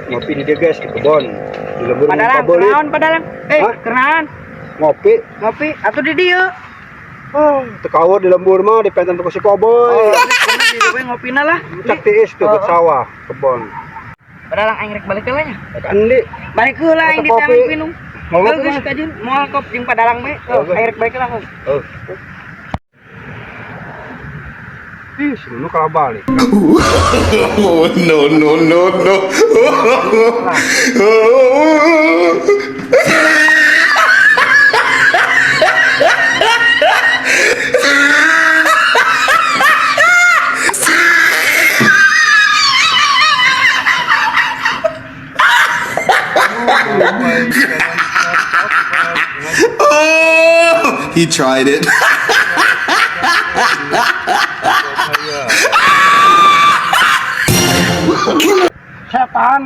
Ngopi di dieu guys di kebon. Di lembur Padalang, pabelit. kenaon padalang? Eh, Hah? kenaon? Ngopi. Ngopi atuh di dieu. Oh, teu kawur di lembur mah di pentan ku si Koboy. Oh, di dieu we ngopina lah. Cak tiis tuh ke Oh. sawah, kebon. Padalang aing rek balik heula nya. Rek endi? Balik heula aing Atau di kopi? minum. Mau Heuh, ngopi geus mah? kajun, moal kop jeung padalang we. Oh, Heuh, aing rek balik heula. Heuh. Oh. Ih, si Nunu kalah balik. Oh, no, no, no, no. Oh, he tried it. Setan.